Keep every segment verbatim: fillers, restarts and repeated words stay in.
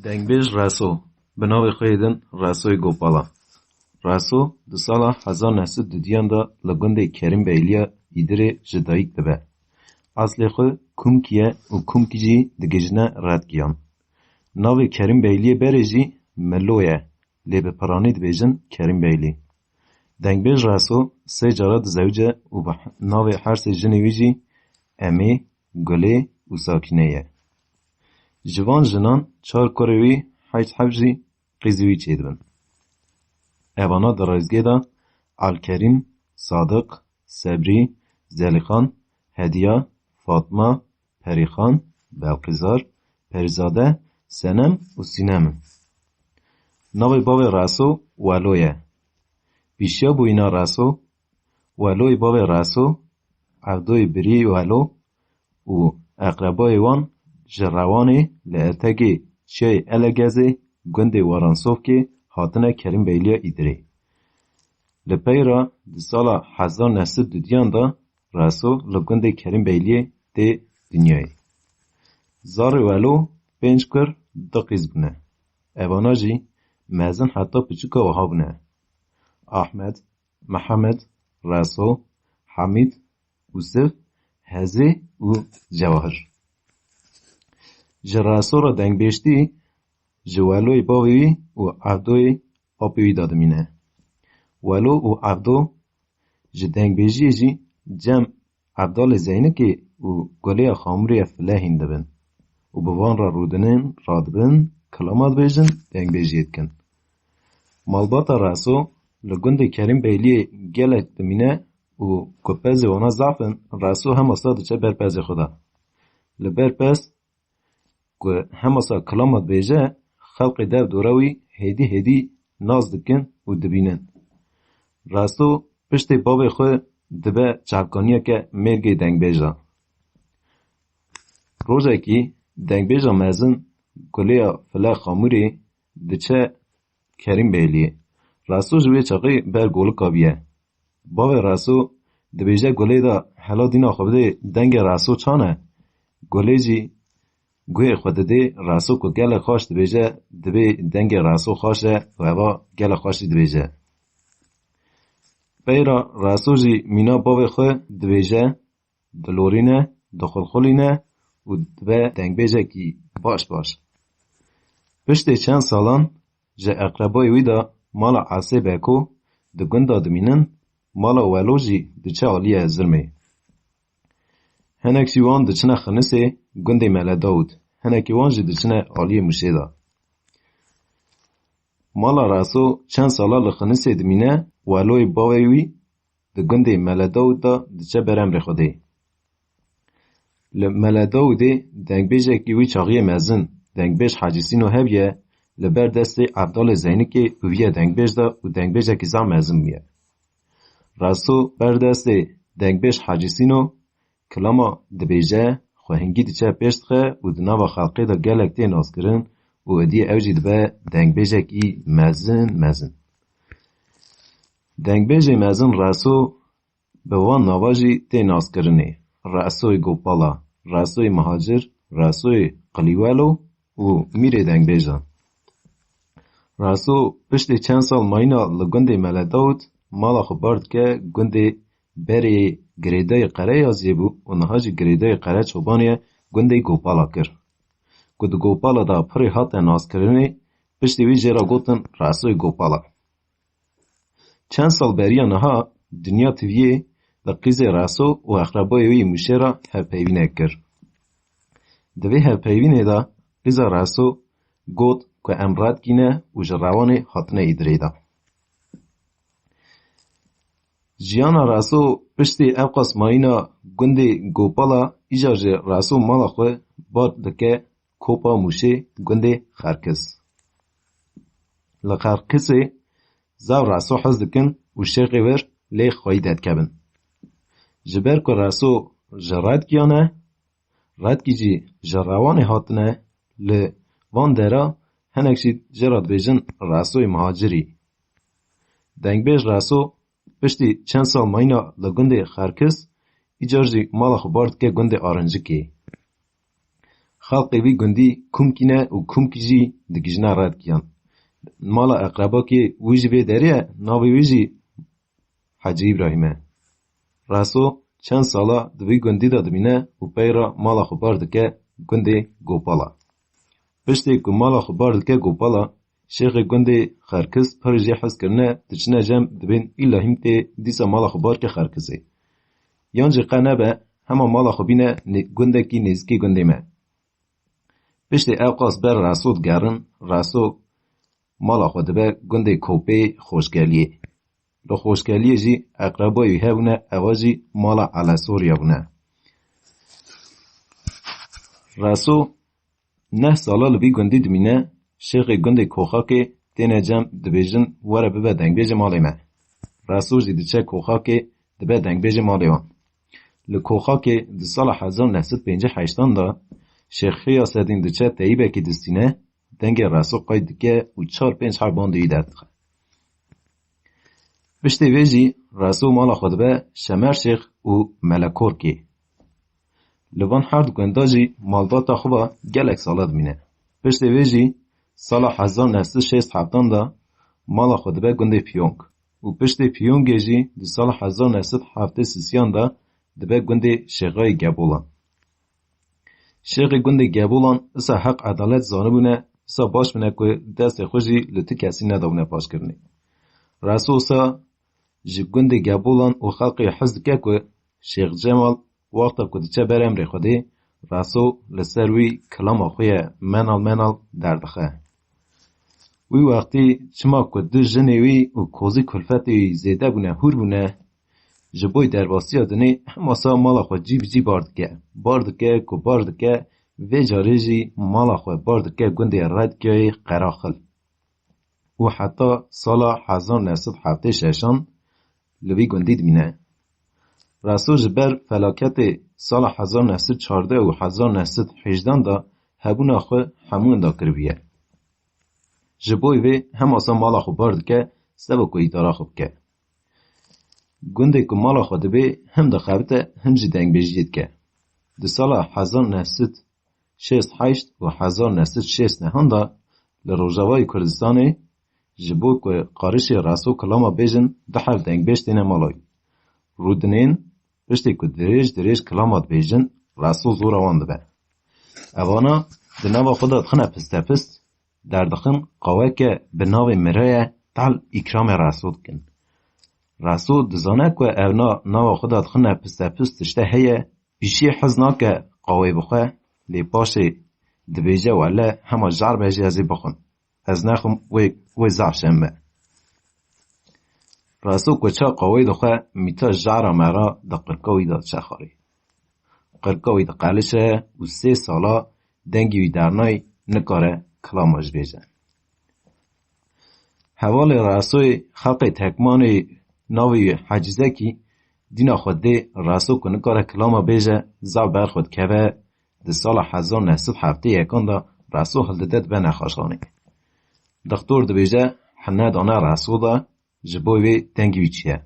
Dengbêj Reso, bi navê xwe yê din Resoyê Gopala. Reso di sala hezar neh sed û dudiyan de li gundê Kerîmbeyliya Îdirê ji dayik dibe. Eslê xwe Kumkî ye û Kumkî jî digihîjine Redkiyan. Navê Kerîmbeyliyê berê jî Milo ye, lê bi piranî dibêjin Kerîmbeylî. Dengbêj Reso sê cara dizewice û bi navê her sê jinê wî jî Emê, Gulê û Sakîne ye. Ji van jinan çar kurê wî, heşt heb jî qîzê wî çêdibin. Evana di rêzgê de Alkerîm, Sadiq, Sebrî, Zelîxan, Hediya, Fatma, Perîxan, Belqîzar, Perîzade, Senem û Sînem in. Navê bavê Reso Welo ye. Pîşiya bûyîna Reso, Weloyê bavê Reso, Evdoyê birî Welo û eqrebayê wan ji Rewanê li etekê çiyayê Elegezê gundê Waransofkê hatine Kerîmbeyliya Îdirê. Li pey re di sala hezar neh sed û dudiyan de Reso li gundê Kerîmbeyliyê tê dinyayê. Zarê Welo pênc kur, du qîz bûne. Evana jî mezin heta piçûka wiha bûne: Ahmed, Mihemed, Reso, Hamîd, Ûsif, Hezê û Cewahir. Ji Reso re dengbêjtî ji Weloyê bavê wî û Evdoyê apê wî de dimîne. Welo û Evdo ji dengbêjiyê jî cem Evdalê Zeynikê û Gulêya Xamûrê file hîn dibin û bi van re rûdinin, radibin, kilama dibêjin, dengbêjiyê dikin. Malbata Reso li gundê Kerîmbeyliyê gelek dimîne û ku pezê wana zaf in, Reso hema sa diçe ber pezê xwe de. Li ber pez ku hema sa kilama dibêje, xelkê dev dora wî hêdî hêdî nas dikin û dibînin. Reso piştê bavê xwe dibe çavkaniyeke mêrgê dengbêja. Rojekî dengbêja mezin Gulêya File Xamûrê diçe Kerîmbeyliyê. Reso ji wê çaxê ber golika bûye. Bavê Reso dibêje Gulê de, "Hela dîna xwe bidê, dengê Reso çan e?" Gulê jî guhê xwe didê Reso ku gelek xweş dibêje, dibê dengê Reso xweş e û eva gelek xweş jî dibêje. Pey re Reso jî mîna bavê xwe dibêje, dilorîne, dixulxulîne û dibe dengbêjekî baş baş. Piştê çend salan ji eqrebayê wî de mala Esê Beko di gunda dimînin, mala Welo jî diçe aliyê Zirmê. Hinek jî wan diçine Xinisê gundê Mele Dawûd, hinekî wan jî diçine aliyê Mûşê de. Mala Reso çend sala li Xinisê dimîne, Weloyê bavê wî di gundê Mele Dawûd de diçe ber emrê Xwedê. Li Mele Dawûdê dengbêjekî wî çaxiyê mezin, dengbêj Hacî Sîno hebiye, li ber destê Evdalê Zeynikê û viye dengbêj de û dengbêjekî zaf mezin bûye. Reso ber destê dengbêj Hacî Sîno kilama dibêje, xwe hingî diçe pêş dixe û di nava xelkê de gelek tê naskirin û êdî ew jî dibe dengbêjekî mezin mezin. Dengbêjê mezin Reso bi van nava jî tê naskirinê: Resoyê Gopala, Resoyê Mihacir, Resoyê Qilîwelo û Mîrê Dengbêjan. Reso piştê çend sal mayîna li gundê Mele Dawûd, mala xwe bar dike gundê berê Girêdayê Qereyaziyê bû û niha jî Girêdayê Qere Çobanê ye, gundê Gopala kir. Ku di Gopala de pirê hate naskirinê, piştî wî jê re gotin Resoyê Gopala. Çend sal beriya niha Dinya Tiviyê li qîzê Reso û eqrebayê wî Mûşê re hevpeyvînek kir. Di vê hevpeyvînê de qîza Reso got ku em Redkî ne û ji Rewanê hatine Îdirê de. Jiyana Reso piştî ewqas mayîna gundê Gopala, îcar jî Reso mala xwe bar dike Kopa Mûşê gundê Xerkis. Li Xerkisê zaf Reso hez dikin û şêxê wir lê xweyî derdikevin. Ji ber ku Reso ji Redkiyan e, Redkî jî ji Rewanê hatine, li van dera hinek jî jê re dibêjin Resoyê Mihacirî. Dengbêj Reso piştî çend sal mayîna li gundê Xerkis, îcar jî mala xwe bar dike gundê Arincikê. Xelqê vî gundî kumkî ne û kumkî jî digihîjine redkiyan. Mala eqrebakê wî jî vê derê ye, navê wî jî Hecî Îbrahîm e. Reso çend sala di vî gundî de dimîne û pey re mala xwe bar dike gundê Gopala. Piştê ku mala xwe bar dike Gopala, şêxê gundê Xerkis pir jê hez kirine, diçine cem, dibên îlla hîn tê dîsa mala xwe bar ke Xerkisê. Yan jî qe nebe, hema mala xwe bîne nê-, gundekî nêzîkê gundê me. Piştê ew qas ber Reso digerin, Reso mala xwe dibe gundê Kopê Xoşgeliyê. Li Xoşgeliyê jî eqrebayî hebûne, ewa jî mala Elesoriya bûne. Reso neh sala li vî gundî dimîne, şêxê gundê Koxakê têne cem, dibêjin, were bibe dengbêjê malê me. Reso jî diçe Koxakê, dibe dengbêjê malê wan. Li Koxakê di sala hezar neh sed pêncî heştan de Şêx Xiyasedîn diçe teyîbekî distîne, dengê Reso qeyd dike û çar pênc heb bandê wî derdixe. Piştê vê jî Reso mala xwe dibe Şemer Şêx û Melekorkê. Li van her du gunda jî malbata xwe ve gelek sala dimîne. Piştê vê jî sala hezar neh sed şêst heftan de mala xwe dibe gundê Fiyong û piştê Fiyongê jî di sala hezar neh sed heftê sisiyan de dibe gundê Şêxayê Gebolan. Şêxê gundê Gebolan isa heq edalet zanibûne, isa baş bûne ku destê xwe jî li ti kesî nedabûne paşkirinê. Reso isa ji gundê Gebolan û xelqê hez dike ku Şêx Cemal wexta ku diçe ber emrê Xwedê, Reso li ser wî kilama xwe ye menal menal derdixe. Wî wextî çima ku du jinê wî û kozî kulfetê wî zêde bûne, hûr bûne, ji bo derbasiya dinê hema sa mala xwe cî bi cî bar dike. Bar dike ku bar dike, vê carê jî mala xwe bar dike gundê Redkiyayê Qeraxil. Û heta sala hezar neh sed heftê şeşan li vî gundî dimîne. Reso ji ber felaketê sala hezar neh sed çardeh û hezar neh sed hejdan de hebûna xwe hemû winda kiribiye. Ji bo vê hema sa mala xwe bar dike, seba ku îdara xwe bike. Gundê ku mala xwe dibê, him dixebite, him jî dengbêjiyê dike. Di sala hezar neh sed şêst heşt û hezar neh sed şêst nehan de li Rojavayê Kurdistanê ji bo ku qarişê Reso kilama bêjin, du heb dengbêj têne mala wî. Rûdinên piştê ku dirêj dirêj kilama dibêjin, Reso zora wan dibe. Evana di nava xwe de dixine pistepist, derdixin qaweke bi navê Mireye tal îkramê Reso dikin. Reso dizane ku ev na-, nava xwe de dixine pistepist tişte heye, pîşiyê hez nake qawê bixwe, lê paşê dibêje, wele hema jar be jî ez ê bixwim. Ez nexwim wê, wê zaf şem be. Reso ku ça qawê dixwe, mîta jara mera di qirka wî de diçe xwarê. Qirka wî diqelişe û sê sala dengê wî dernayê, nikare kilama jî bêje. Hevalê Resoyê xelqê Tekmanê navê wî Hecîzekî dîna xwe dê Reso ku nikare kilama bêje, zaf ber xwe dikeve, di sala hezar neh sed heftê yekan de Reso hildide dibe nexaşxanê. Dixtor dibêje, hine dane Reso de, ji bo wê dengê wî çi ye.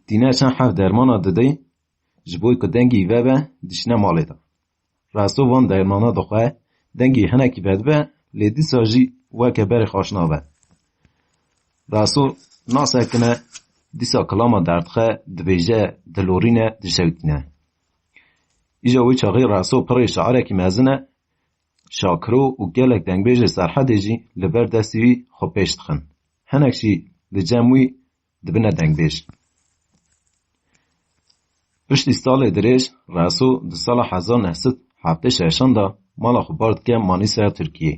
Tîne çend heb dermana didê, ji bo ku dengê wî vebe, dişîne malê de. Reso van dermana dixwe, dengê wî hinekî vedibe, lê dîsa jî weke berê xweş nabe. Reso nasekine, dîsa kilama derdixe, dibêje, dilorîne, dişewitîne. Îja wî çaxê Reso pirê şairekî mezin e, şakiro û gelek dengbêjê Serhedê jî li ber destê wî xwe pêş dixin. Hinek jî li cem wî dibine dengbêj. Piştî salê dirêj, Reso di sala hezar neh sed heftê şeşan de mala xwe bar dike Manîsaya Tirkiyê.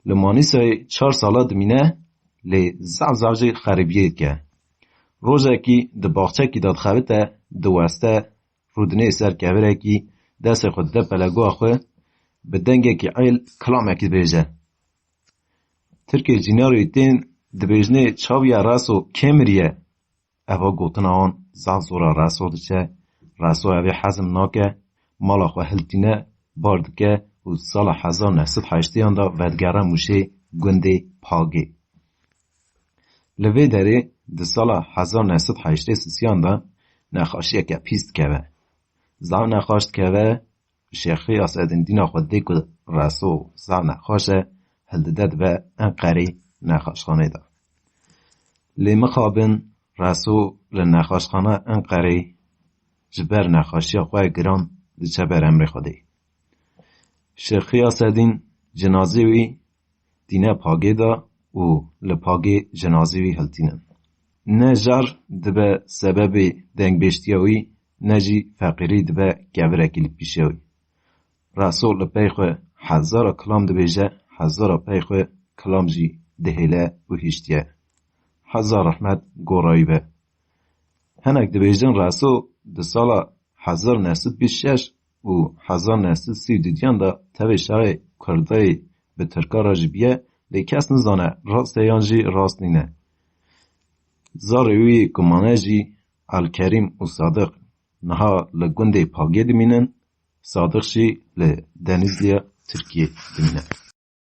Li Manîsayê çar sala dimîne, lê zaf zaf jî xerîbiyê dike. Rojekî di baxçekî de dixebite, diweste, rûdinê ser kevirekî, destê xwe dide pelegoya xwe, bi dengekî êl kilamekî dibêje. Tirkê cînarê tên dibêjinê, "Çaviya Reso kê miriye?" Eva gotina wan zaf zora Reso diçe. Reso evê hezm nake, mala xwe hiltîne, bar dike û sala hezar neh sed heştêyan de vedigere Mûşê gundê Pagê. Li vê derê di sala hezar neh sed heştê sisiyan de nexaşiyeke pîs dikeve. Zaf nexaş dikeve, Şêx Xiyasedîn dîna xwe dê ku Reso zaf nexweş e, hildide dibe Enqerê nexweşxanê de. Lê mixabin Reso li nexweşxana Enqerê ji ber nexweşiya xwe giran diçe ber emrê Xwedê. Şêx Xiyasedîn cinazê wî dîne pagê de û li pagê cinazê wî hiltînin. Ne jar dibe sebebê dengbêjtiya wî, ne jî feqîrî dibe kevirekî li pîşe wî. Reso li pey xwe hezara kilam dibêje, hezara pey xwe kilam jî dihêle û hiştiye. Hezar rehmet gora wî be. Hinek dibêjin Reso di sala hezar neh sed bîst şeş û hezar neh sed sî û duyan de tevê şerê Kurdayê bi Tirka re jî biye, lê kes nizane rast e yan jî rast nîne. Zarê wî ku mane jî Elkerîm û Sadiq niha li gundê Pagê dimînin, Sadiq jî li Denîzliya Tirkiyê dimîne.